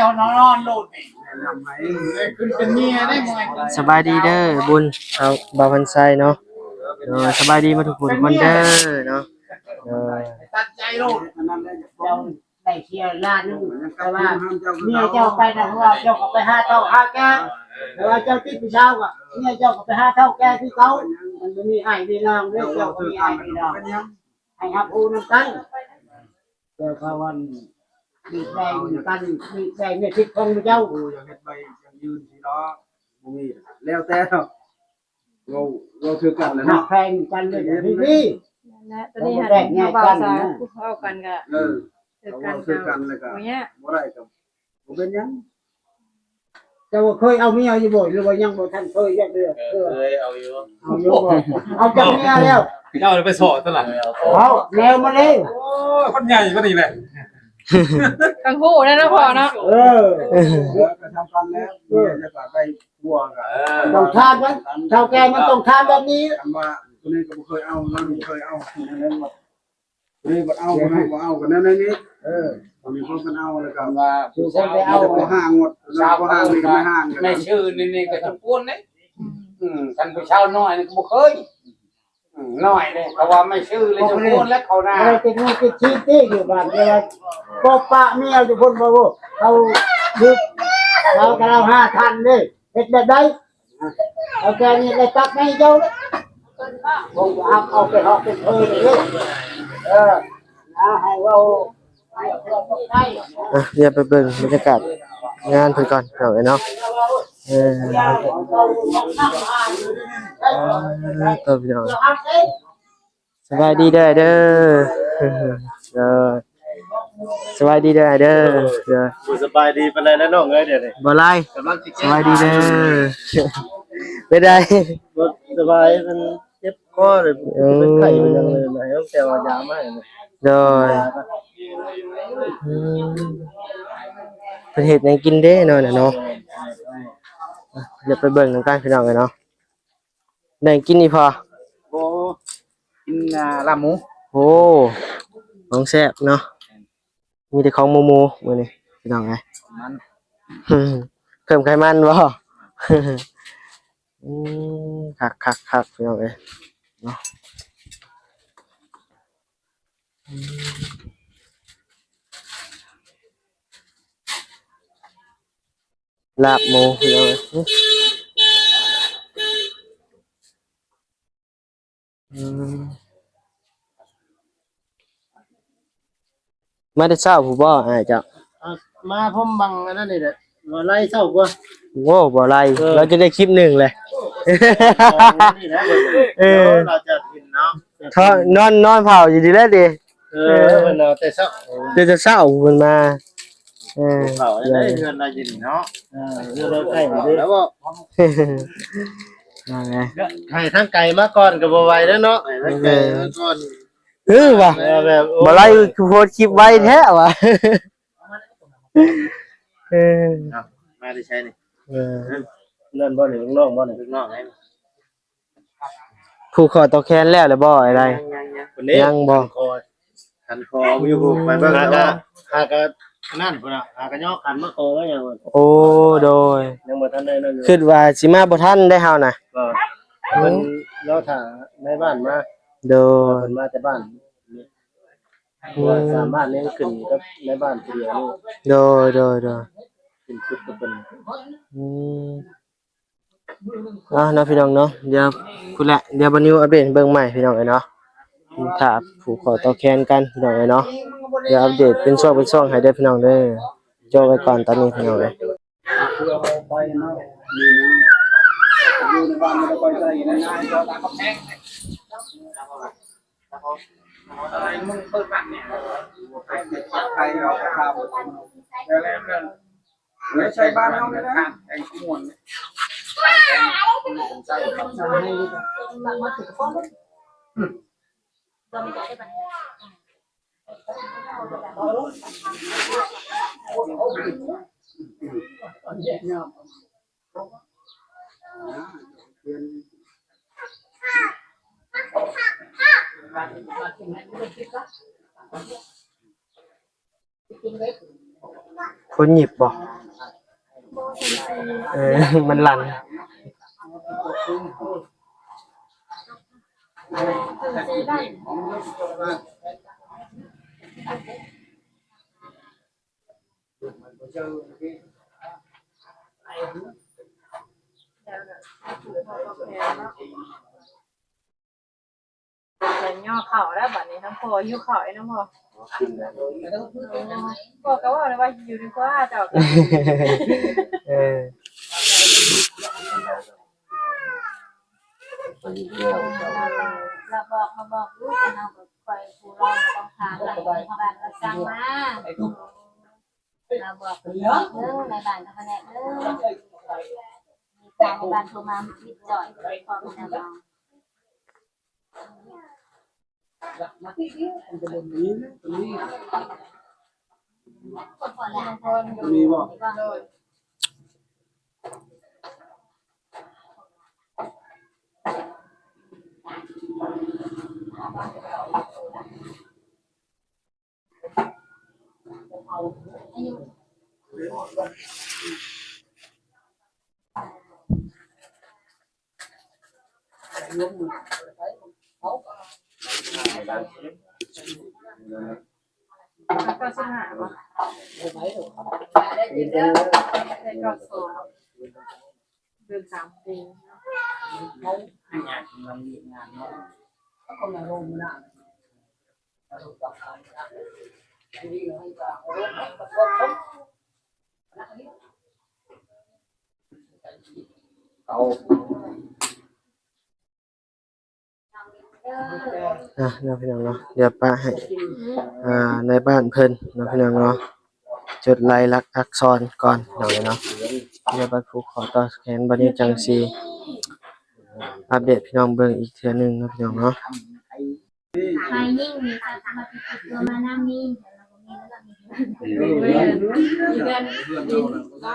ເຮົານອນໂລດນີ້ ແນະນຳໃຫ້ ເອີ ຂຶ້ນເປັນເມຍໄດ້ບໍ່? ສະບາຍດີເດີບຸນ ເອົາ ບ່າວພັນໄຊເນາະ ເອີ ສະບາຍດີໝົດທຸກຜູ້ທຸກຄົນເດີເນາະ ເອີ ຕັດໃຈໂລດ ອັນນັ້ນແຫຼະ ເຈົ້າໄດ້ເສຍລ້ານໜຶ່ງ ແຕ່ວ່າເມຍເຈົ້າໄປນະ ເພາະວ່າເຈົ້າກໍໄປຫາເຖົ້າຫາແກ່ ແຕ່ວ່າເຈົ້າຕິດຜູ້ສາວກໍ ເມຍເຈົ້າກໍໄປຫາເຖົ້າແກ່ຄືເກົ່າ ມັນບໍ່ມີອ້າຍມີນ້ອງເດ້ ເຈົ້າກໍມີອ້າຍມີນ້ອງ ໃຫ້ຮັບຮູ້ນຳກັນ ແຕ່ເຂົາອັນ ດີດແດງກັນ ດີດແດງໃນທິດຂອງເຈົ້າ ໂອ້ ຢາກເຮັດໃບຢັ້ງຢືນຊິເນາະ ບໍ່ມີ ແລ້ວແຕ່ເນາະ ເວົ້າ ເວົ້າຖືກກັນແຫຼະເນາະ ຮັກແພງກັນເລີຍ ດີ ນັ້ນແຫຼະ ຕອນນີ້ຫັ້ນ ເຮົາບໍ່ແຕກແຍກກັນ ເວົ້າກັນກໍ ເອີ ຖືກກັນ ເວົ້າຖືກກັນແລ້ວກໍ ບໍ່ຍາກ ບໍ່ໄດ້ກໍບໍ່ເປັນຫຍັງ ເຈົ້າເຄີຍເອົາເມຍຢູ່ບໍ່ ຫຼືວ່າຍັງບໍ່ທັນເຄີຍຈັກເທື່ອ? ເອີ ເຄີຍເອົາຢູ່. ເອົາຢູ່ບໍ່? ເອົາຈັກເມຍແລ້ວ? ເຈົ້າໄປສໍ້ຕະຫຼາດ. ເອົາແນວມາເລີຍ. ໂອ້ຍ ຄົນໃຫຍ່ປານນີ້ແຫຼະ. ຕ້ອງຮູ້ແລ້ວເນາະພໍ່ເນາະ. ເອີ ເອີ ກໍສຳຄັນແລ້ວ ເອີ ເມຍຈະໄດ້ຜົວກໍ ເອີ ຕ້ອງຖາມກັນ ເຖົ້າແກ່ມັນຕ້ອງຖາມແບບນີ້. ຄັນວ່າຜູ້ນີ້ກໍບໍ່ເຄີຍເອົາ ລາວບໍ່ເຄີຍເອົາ ເລີຍບໍ່ເອົາ ບໍ່ເອົາ ບໍ່ເອົາກັນແນວນີ້. ເອີ ຕອນນີ້ເພິ່ນເອົາແລ້ວກໍວ່າຜູ້ສາວ ມີແຕ່ພໍຫ້າງໝົດ ສາວ ພໍຫ້າງນີ້ກໍແມ່ຫ້າງ ແມ່ຊື່ນີ້ກໍສົມຄວນເດ້. ອືມ ຄັນຜູ້ສາວນ້ອຍນີ້ກໍບໍ່ເຄີຍ ອືມ ນ້ອຍເດ້ ເພາະວ່າແມ່ຊື່ແລ້ວສົມຄວນແລ້ວເຂົ້າໜ້າ. ບໍ່ໄດ້ຕິດເງິນຕິດຊີດຕິຢູ່ບ້ານ ແຕ່ວ່າກໍປະເມຍຢູ່ພຸ້ນບໍ່ ເຂົາດຶກ ເຂົາກໍເອົາຫ້າພັນເດ້ ເຮັດແບບໃດ? ເອົາແຄ່ນີ້ໄດ້ຕັກໃຫ້ເຈົ້າເດ້ ບໍ່ຮັບເອົາໄປຮອກໄປເພີເດ້. ເອີ ນາໃຫ້ເວົ້າ ອ່ະ ດຽວໄປເບິ່ງບັນຍາກາດງານເພິ່ນກ່ອນ ພີ່ນ້ອງເອີຍເນາະ. ເອີ ເອີ ໂຕ ພີ່ນ້ອງ ສະບາຍດີເດີອ້າຍເດີ. ເອີ ສະບາຍດີເດີອ້າຍເດີ. ເອີ ບໍ່ສະບາຍດີປານໃດແລ້ວນ້ອງເອີຍ ດຽວນີ້. ບໍ່ຫຼາຍ ສະບາຍດີເດີ. ເປັນໃດ? ບໍ່ສະບາຍ ມັນເຈັບຄໍເລີຍ ເປັນໄຂ້ເປັນຫຍັງເລີຍ ໃຫ້ເອົາແຕ່ວ່າຢາມາໃຫ້. ໂດຍ ອືມ ເພິ່ນເຮັດຫຍັງກິນເດ້ເນາະ ນະເນາະ. ດຽວໄປເບິ່ງນຳກັນ ພີ່ນ້ອງເອີຍເນາະ. ໄດ້ກິນອີ່ພໍ? ໂອ້ ກິນ ອ່າ ລາບໝູ. ໂອ້ ຂອງແຊບເນາະ ມີແຕ່ຂອງໝູໆ ມື້ນີ້ ພີ່ນ້ອງເອີຍ. ມັນ ເພີ່ມໄຂມັນບໍ່? ອືມ ຄັກໆໆ ພີ່ນ້ອງເອີຍເນາະ. ອືມ ລາບໝູ ພີ່ນ້ອງເອີຍ. ອືມ ມາແຕ່ເຊົ້າພຸ້ນບໍ່ອ້າຍເຈົ້າ? ເອີ ມາພົມບັງອັນນັ້ນນີ້ແຫຼະ ບໍ່ໄລ່ເຊົ້າກວ່າ. ໂອ້ ບໍ່ໄລ່ ເອີ ລາວຈະໄດ້ຄລິບໜຶ່ງແຫຼະ. ອໍ ນີ້ແຫຼະ ເອີ ລາວຈະເຫັນເນາະ ນອນ ນອນເຝົ້າຢູ່ນີ້ແຫຼະຕິ. ເອີ ເອີ ເພິ່ນເອົາແຕ່ເຊົ້າ ແຕ່ເຊົ້າເພິ່ນມາ. ເອີ ເຝົ້າໄດ້ເຮືອນລາວຢູ່ນີ້ເນາະ. ເອີ ເຮືອນລາວໃກ້ເດ້ ແລ້ວບໍ່ ວ່າໄງ ໃຫ້ທາງໄກມາກ່ອນກໍບໍ່ໄຫວແລ້ວເນາະ ໃຫ້ທາງໄກມາກ່ອນ. ເອີ ວ່າ ເອີ ແບບ ໂອ້ ບໍ່ໄລ່ ຄືໂພສຄລິບໄວແທ້ວ່າ. ເອີ ເອົ້າ ມາແຕ່ໃສນີ້? ເອີ ນັ້ນບໍ່ນີ້ ລູກນ້ອງບໍ່ນີ້? ລູກນ້ອງໃດ? ຜູກຂໍ້ຕໍ່ແຂນແລ້ວ ແລ້ວບໍ່ອ້າຍ? ຍັງໆໆ ຍັງບໍ່? ຂັນຄໍ ຂັນຄໍຢູ່ພຸ້ນ ໄປເບິ່ງ ຫາກະ ຫາກະນັ້ນພຸ້ນນະ ຫາກະຍໍຂັນມາຂໍຫຍັງ. ໂອ້ ໂດຍ ຍັງບໍ່ທັນໄດ້ນັ້ນຢູ່ ຄິດວ່າຊິມາບໍ່ທັນໄດ໋ເຮົານະ. ກໍ ເພິ່ນລໍຖ້ານາຍບ້ານມາ. ໂດຍ ເພິ່ນມາແຕ່ບ້ານ ອືມ ສາມບ້ານນີ້ຂຶ້ນກັບນາຍບ້ານຜູ້ດຽວນີ້. ໂດຍ ໂດຍ ໂດຍ ຂຶ້ນສຸດກັບເພິ່ນ. ອືມ ເອົາເນາະ ພີ່ນ້ອງເນາະ ດຽວພຸ້ນແຫຼະ ດຽວບ່າວນິວອັບເດດໃຫ້ເບິ່ງໃໝ່ ພີ່ນ້ອງເອີຍເນາະ. ຖ້າຜູກຂໍ້ຕໍ່ແຂນກັນ ພີ່ນ້ອງເອີຍເນາະ ດຽວອັບເດດເປັນຊ່ວງເປັນຊ່ວງໃຫ້ເດີ ພີ່ນ້ອງເດີ. ໂຈະໄວ້ກ່ອນຕອນນີ້ ພີ່ນ້ອງເອີຍ. ຄົນຫຍິບບໍ່? ເອີ ມັນລັ່ນ. ເປັນຫຍໍ້ເຂົ້າແລ້ວບັດນີ້ ທັງພໍ່ຫິວເຂົ້າອີກນຳພໍ່. ພໍ່ກໍເວົ້າແລ້ວວ່າຢູ່ດີກວ່າເຈົ້າ. ເອີ ລະບອກ ລະບອກຢູ່ ແຕ່ເຮົາກໍຄ່ອຍຜູ້ລອງຕ້ອງຖາມແລ້ວ ເພາະວ່າເຂົາສັ່ງມາ. ລະບອກເດີ ແມ່ບ້ານກັບພະແນກເດີ. ທາງບ້ານໂທມາຕິດຕໍ່ ຂໍເພິ່ນເອົາ ມີບໍ່? ໂດຍ. ເກົ້າສິບຫ້າບໍ່? ເກົ້າສິບສອງ ເດືອນສາມປີ. ເອົາ ອ່ະເນາະ ພີ່ນ້ອງເນາະ ດຽວປະໃຫ້ ອ່າ ນາຍບ້ານເພິ່ນເນາະ ພີ່ນ້ອງເນາະ ຈົດລາຍລັກອັກສອນກ່ອນເນາະ ເນາະ. ດຽວບັດຜູກຂໍຕໍ່ແຂນ ບັດນີ້ຈັ່ງຊິອັບເດດພີ່ນ້ອງເບິ່ງອີກເທື່ອໜຶ່ງເນາະ ພີ່ນ້ອງເນາະ. ຝ່າຍຍິງນີ້ ສາມາດຕິດຕົວມານຳນີ້ ເອີ ເຮືອນ ເຮືອນ ເຮືອນເຮົານະ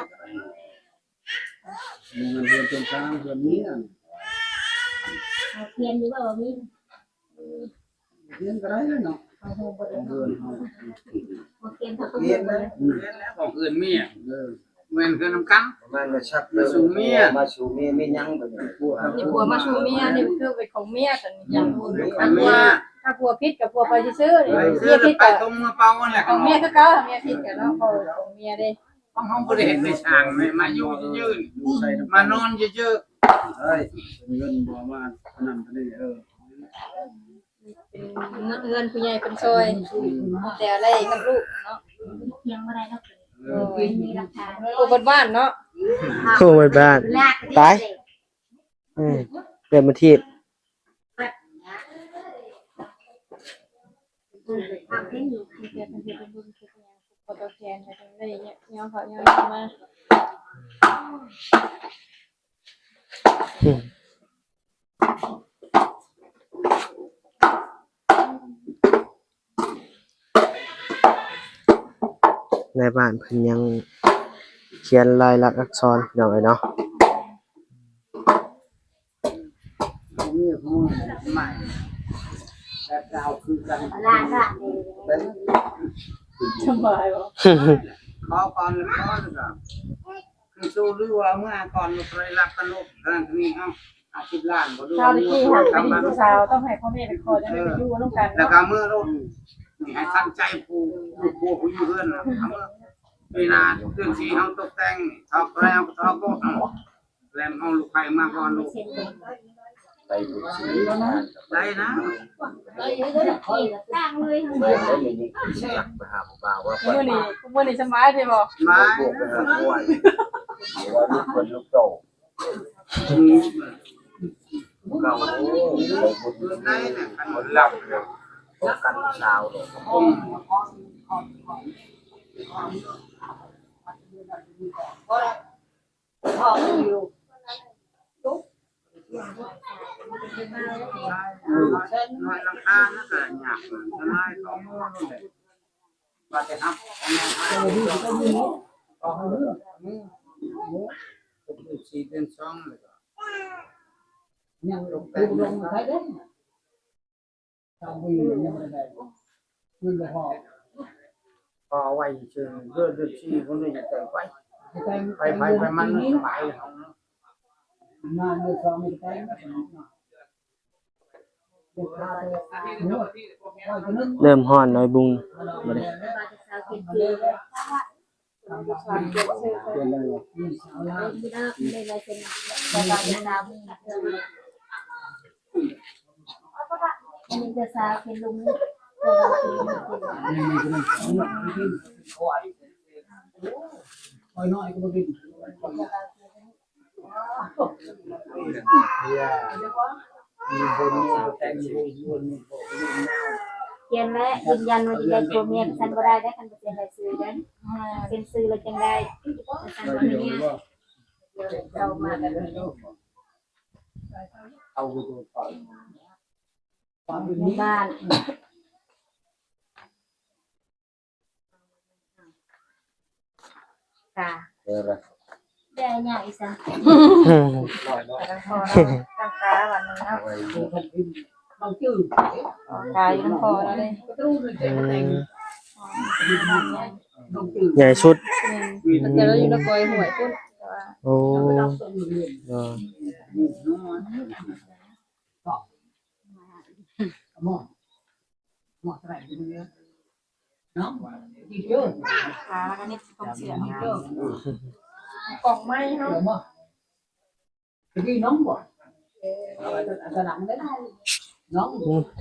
ມີເຮືອນເຮືອນເປັນຊານ ເຮືອນເມຍ ເຮົາຂຽນຢູ່ບໍ່ວ່າມີ ຂຽນກໍໄດ້ເນາະ ເຮົາຮູ້ບໍ່ໄດ້ ຂອງເຮືອນເຮົາ ບໍ່ຂຽນເຂົາກໍບໍ່ຮູ້ ຂຽນແລ້ວ ຂອງເຮືອນເມຍ ເອີ ແມ່ນເຮືອນນຳກັນ ປະມານວ່າຊັກ ມາສູ່ເມຍ ມາສູ່ເມຍ ມີຫຍັງບັດນີ້ ນີ້ຜົວມາສູ່ເມຍ ນີ້ຄືເປັນຂອງເມຍ ຄັນ ຂອງເມຍ ຖ້າຜົວ ຖ້າຜົວຜິດກໍຜົວໄປຊື່ໆ ເມຍຜິດ ໄປຕົງມາເປົ່າຫັ້ນແຫຼະ ຂອງເມຍຄືເກົ່າ ເມຍຜິດກໍເນາະ ເພາະຂອງເມຍເດ້ ຂອງເຮົາບໍ່ໄດ້ເຮັດໄດ້ສ້າງ ມາຢູ່ຊື່ໆ ມານອນຊື່ໆ ເອີຍ ເງິນບໍ່ມາອັນນັ້ນອັນນີ້ ເອີ ເປັນເຮືອນຜູ້ໃຫຍ່ເພິ່ນຊ່ອຍ ແຕ່ໄດ້ກັບລູກເນາະ ຍັງບໍ່ໄດ້ເນາະ ເອີ ມີຫຼັກຖານ ຜູ້ເບິດບ້ານເນາະ ຜູ້ເບິດບ້ານ ຕາຍ ອືມ ເປັນມາທີບ ເປັນເພິ່ນເຮັດບຸນເຮັດຫຍັງ ຂໍຕອບແທນ ໄດ້ຍອມເຂົາຍອມມາ. ນາຍບ້ານເພິ່ນຍັງຂຽນລາຍລັກອັກສອນ ພີ່ນ້ອງເອີຍເນາະ. ສະບາຍບໍ່? ຂໍກ່ອນ ຂໍກ່ອນ ຄືສູ້ຫຼືວ່າເມື່ອກ່ອນ ໄປລັກກັນລູກ ທາງນີ້ເຮົາ ຫ້າສິບລ້ານບໍ່ ຫຼືວ່າ ຊາວຕະກີ້ຫັ້ນໄປມີຜູ້ສາວ ຕ້ອງໃຫ້ພໍ່ແມ່ໄປຂໍ ຈັ່ງໄດ້ໄປຢູ່ນຳກັນ ແລ້ວກໍເມື່ອລູກ ນີ້ໃຫ້ທັນໃຈຜູ້ ລູກຜົວຜູ້ຢູ່ເຮືອນນະ ເມື່ອປີໜ້າເດືອນສີ່ເຮົາຕົກແຕ່ງ ທອກແລ້ວ ທອກໂກດ ແລ້ວເອົາລູກໄປມາກ່ອນລູກ ໄປບຸນສີ ໄດ້ນະ ໄປຫາຜູ້ບ່າວວ່າ ມື້ນີ້ ມື້ນີ້ສະບາຍດີບໍ່? ສະບາຍ ໄປຫາຜົວ ວ່າລູກເພິ່ນລູກໂຕ ອືມ ເກົ່າ ໄດ້ນະ ຄັນລັບ ກັນສາວ ອືມ ພໍໄວ້ຊື່ ເດືອນ ເດືອນສີ່ ຄົນນີ້ຈະແຕ່ງໄປ ໄປ ໄປ ໄປ ມັນສະບາຍເນາະ ເລີ່ມຮ້ອນນ້ອຍບຸງ ບໍ່ໄດ້. ອັນນີ້ຈະສາວເປັນລຸງ ຂ້ອຍນ້ອຍກໍບໍ່ກິນ ຂຽນແລ້ວຢືນຢັນວ່າຊິໄດ້ຜົວເມຍ ຄັນບໍ່ໄດ້ເດ້ ຄັນບໍ່ເຊັນລາຍຊື່ເດ້ ເຊັນຊື່ແລ້ວຈັ່ງໄດ້ ຄັນບໍ່ມີເມຍ. ເຈົ້າມາແລ້ວ ເອົາຢູ່ ຢູ່ບ້ານ ກະ ເອີ ແດ່ຍາກອີກຊັ້ນ ແຕ່ກໍພໍແລ້ວ ຕັ້ງຕາວັນໜຶ່ງເນາະ ຕາຢູ່ນຳພໍ່ລາວເດ້ ອືມ ໃຫຍ່ສຸດ ແມ່ນ ແຕ່ລາວຢູ່ນະກອຍຫ້ວຍພຸ້ນ ແຕ່ວ່າ ໂອ້ ໂດຍ ຂາລະກະເນັບກົງເສື້ອ ກ່ອງໄມ້ເນາະ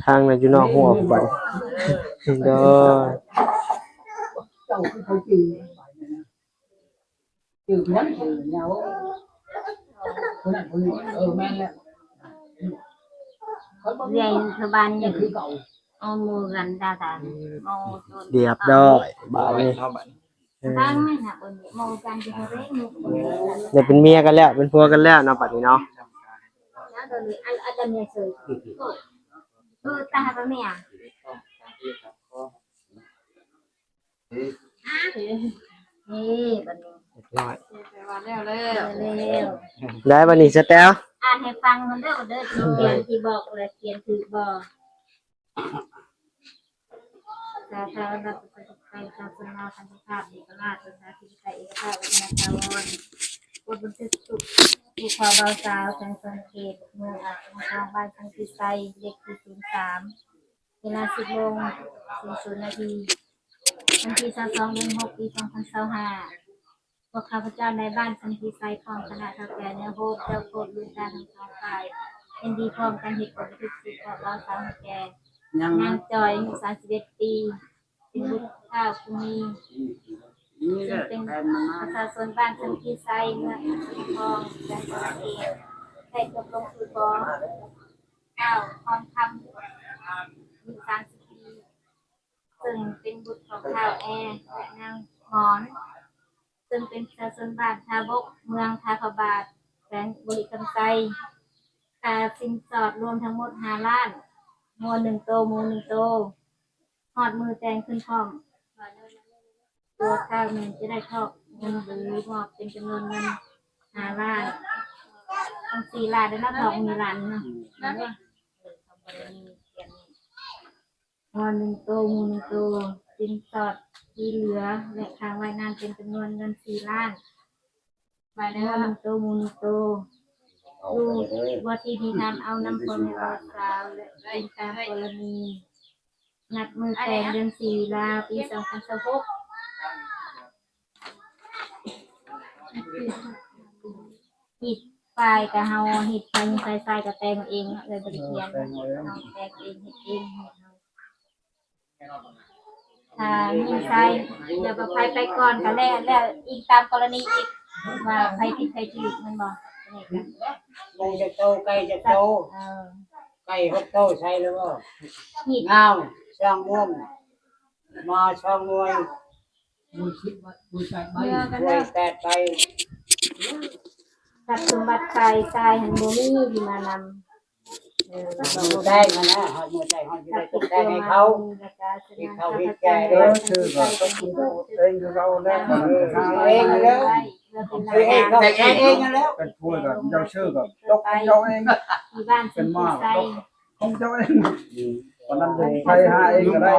ທາງນັ້ນຢູ່ນອກຫົວພຸ້ນ ໂດຍ. ເອື້ອຍຢູ່ບ້ານນີ້ ເອົາໝູ່ກັນດາດາ ໝູ່ ລຽບຮ້ອຍບາດນີ້ ເອີ ໄດ້ເປັນເມຍກັນແລ້ວ ເປັນຜົວກັນແລ້ວເນາະ ບັດນີ້ເນາະ ເອີ ຕາຫາເມຍ ນີ້ ນີ້ ບັດນີ້ ຮຽບຮ້ອຍ ແປວ່າແລ້ວແລ້ວ ແລ້ວ ໄດ້ບັດນີ້ ສະແຕວ ອ່ານໃຫ້ຟັງເດີ ເດີ ຊິຂຽນ ຊິບອກແລ້ວຂຽນຖືກບໍ່ ສາທາລະນະປະຊາທິປະໄຕ ປະຊາຊົນລາວ ສັນຕິພາບ ເອກະລາດ ປະຊາທິປະໄຕ ເອກະພາບ ວັດທະນະຖາວອນ ບົດບັນທຶກ ຜູ້ຂ່າວບ່າວສາວ ແຂວງສະຫວັນນະເຂດ ເມືອງອາດ ເມືອງທອງ ບ້ານສັງກິໄຊ ເລກທີ ສູນສາມ ເວລາ ສິບໂມງ ສູນນາທີ ວັນທີ ຊາວສອງ ເດືອນຫົກ ປີ ສອງພັນຊາວຫ້າ ພວກຂ້າພະເຈົ້ານາຍບ້ານສັງກິໄຊ ພ້ອມຄະນະເຖົ້າແກ່ແນວໂຮມ ເຈົ້າໂຄດ ລຸງຕາທັງສອງຝ່າຍ ເຫັນດີພ້ອມກັນເຮັດບັນທຶກສືບທອດລາວສາວໃຫ້ແກ່ ນາງຈອຍ ອາຍຸ ສາມສິບເອັດປີ ເປັນບຸດທ້າວພູມີ ຊຶ່ງເປັນປະຊາຊົນບ້ານສັງກິໄຊ ເມືອງອາດ ເມືອງທອງ ແຂວງສະຫວັນນະເຂດ ໄດ້ຕົກລົງຄືຂອງ ທ້າວ ພອນຄຳ ອາຍຸ ສາມສິບປີ ເຊິ່ງເປັນບຸດຂອງທ້າວແອ ແລະ ນາງໝອນ ເຊິ່ງເປັນປະຊາຊົນບ້ານທ່າບົກ ເມືອງທ່າພະບາດ ແຂວງບໍລິຄຳໄຊ ຄ່າສິນສອດລວມທັງໝົດ ຫ້າລ້ານ ງົວໜຶ່ງໂຕ ໝູໜຶ່ງໂຕ ຮອດມື້ແຕ່ງຂຶ້ນພ້ອມ ຕົວທ້າວແມ່ນຈະໄດ້ທອກເງິນ ຫຼື ມອບເປັນຈຳນວນເງິນ ຫ້າລ້ານ ທັງສີ່ລ້ານເດ້ເນາະ ທອກມີລ້ານໜຶ່ງເນາະ ງົວໜຶ່ງໂຕ ໝູໜຶ່ງໂຕ ສິນສອດທີ່ເຫຼືອ ແລະ ຄ້າງໄວ້ນັ້ນເປັນຈຳນວນເງິນສີ່ລ້ານ ງົວໜຶ່ງໂຕ ໝູໜຶ່ງໂຕ ຢູ່ບໍ່ທີ່ດີງາມເອົານຳພໍ່ແມ່ບ່າວສາວ ແລະ ເປັນຕາມກໍລະນີ ນັບມື້ແຕ່ງເດືອນສີ່ລາ ປີສອງພັນຊາວຫົກ ຮີດປ້າຍກະເຮົາຮີດ ໄປຍິງໄປຊາຍກະແຕ່ງເອງເນາະ ເອື້ອຍບໍ່ໄດ້ຂຽນ ເຮົາແຕ່ງເອງ ເຮັດເອງ ຖ້າຍິງຊາຍ ແລ້ວວ່າໃຜໄປກ່ອນກະແລ້ວ ແລ້ວອີງຕາມກໍລະນີອີກ ວ່າໃຜຜິດໃຜຖືກແມ່ນບໍ່ ໄກ່ຈັກໂຕ ໄກ່ຈັກໂຕ ເອີ ໄກ່ຫົກໂຕ ໃສ່ແລ້ວບໍ່ ງາວ ສອງງວງ ມ້າ ສອງງວຍ ເມືອກັນ ກວຍ ເດີ ແປດໃບ ຊັບສົມບັດຝ່າຍຊາຍຫັ້ນບໍ່ມີທີ່ມານຳ ເອີ ມື້ແຕ່ງຫັ້ນນະ ຮອດມື້ແຕ່ງ ຮອດຊິໄດ້ຕົກແຕ່ງໃຫ້ເຂົາ ເຮັດເຂົາເຮັດແກ່ເດີ ເອີ ຊື້ກໍຕົກເອງຄືເກົ່າແລ້ວ ເອງແລ້ວ ຊື້ເອງເຂົາໃຊ້ເອງຫັ້ນແລ້ວ ເປັນຜົວກໍເຈົ້າຊື້ກໍຕົກເຈົ້າເອງ ທີ່ບ້ານເປັນໝໍກໍຕົກ ຂອງເຈົ້າເອງ ອືມ ປານນັ້ນໃຜຫາເອງກໍໄດ້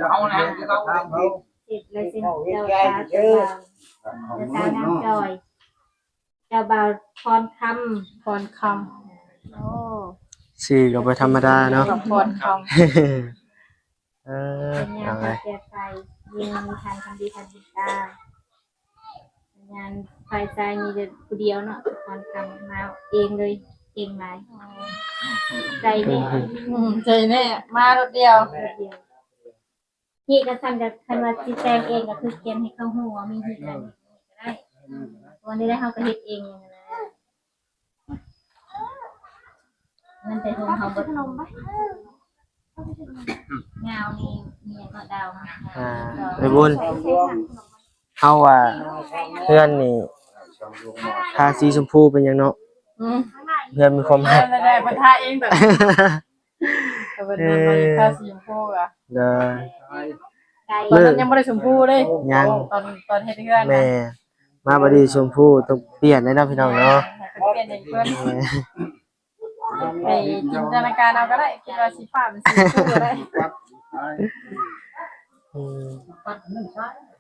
ເຂົານະ ຖາມເຂົາ ເຮັດແລ້ວເຊັ່ນເຈົ້າ ເຈົ້າ ເຈົ້ານາງຈອຍ ເຈົ້າບ່າວພອນຄຳ ພອນຄຳ ໂອ້ ຊື່ກໍບໍ່ທຳມະດາເນາະ ພອນຄຳ ເອີ ເປັນຍາມເອົາໄວ້ ແກ່ໄຟ ຍິ່ງມີທານຄຳດີທານບຸນຕາ ຍາມຝ່າຍຊາຍມີແຕ່ຜູ້ດຽວເນາະ ພອນຄຳ ມາເອງເລີຍ ເກັ່ງຫຼາຍ ໃຈແນ່ ອືມ ໃຈແນ່ ມາລົດດຽວ ລົດດຽວ ເຮັດກະຊັ້ນກະ ຄັນວ່າຊິແຕ່ງເອງກະຄືຂຽນໃຫ້ເຂົາຮູ້ວ່າມີເຮັດອັນນີ້ກະໄດ້ ອືມ ເພາະວ່ານີ້ແຫຼະເຮົາກະເຮັດເອງຫັ້ນນະ ມັນແຕ່ໂຮງເຮົາເບິດ ຍາວນີ້ ມີຫຍັງເນາະ ດາວ ອ່າ ໄປບຸນ ເຮົາວ່າເຮືອນນີ້ ທາສີຊົມພູເປັນຫຍັງເນາະ? ອືມ ເພື່ອມີຄວາມຮັກ ໄດ້ໆ ເພິ່ນທາເອງແບບ ກໍເພິ່ນນັ້ນ ເອີ ທາສີຊົມພູອະ ໂດຍ ຕອນນັ້ນຍັງບໍ່ໄດ້ຊົມພູເດ້ ຍັງ ຕອນ ຕອນເຮັດເຮືອນນະ ແມ່ນ ມາບັດນີ້ຊົມພູຕ້ອງປ່ຽນແລ້ວເນາະ ພີ່ນ້ອງເນາະ ໃຫ້ເພິ່ນປ່ຽນໃຫ້ເພິ່ນ ແມ່ນ ໄປຈິນຕະນາການເອົາກໍໄດ້ ຄິດວ່າສີຟ້າເປັນສີຊົມພູກໍໄດ້ ອືມ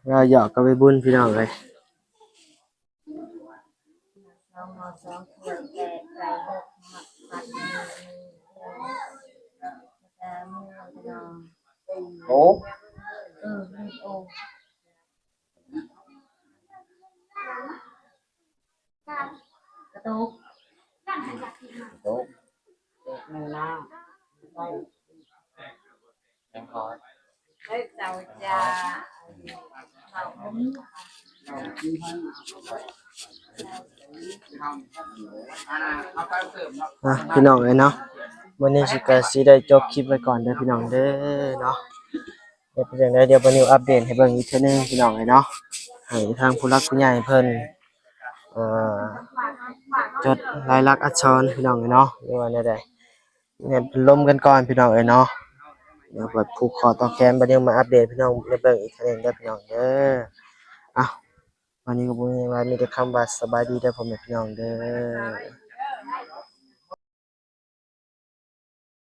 ເວົ້າຫຍອກກັບໄອ້ບຸນ ພີ່ນ້ອງເອີຍ ໂອ້ ເອີ ໂອ້ ກະຕຸກ ກະຕຸກ ອ່ະ ພີ່ນ້ອງເອີຍເນາະ ມື້ນີ້ຊິກະຊິໄດ້ຈົບຄລິບໄວ້ກ່ອນເດີພີ່ນ້ອງເດີເນາະ. ດຽວເປັນຈັ່ງໃດ ດຽວບ່າວນິວອັບເດດໃຫ້ເບິ່ງອີກເທື່ອໜຶ່ງພີ່ນ້ອງເອີຍເນາະ ໃຫ້ທາງຜູ້ຫຼັກຜູ້ໃຫຍ່ເພິ່ນ ເອີ ຈົດລາຍລັກອັກສອນພີ່ນ້ອງເອີຍເນາະ ຫຼືວ່າແນວໃດ ແມ່ນເພິ່ນລົມກັນກ່ອນພີ່ນ້ອງເອີຍເນາະ. ດຽວບັດຜູກຂໍ້ຕໍ່ແຂນ ບ່າວນິວມາອັບເດດພີ່ນ້ອງໄດ້ເບິ່ງອີກເທື່ອໜຶ່ງເດີພີ່ນ້ອງເດີ. ເອົ້າ ວັນນີ້ກໍບໍ່ມີຫຍັງຫຼາຍ ມີແຕ່ຄຳວ່າສະບາຍດີເດີພໍ່ແມ່ພີ່ນ້ອງເດີ.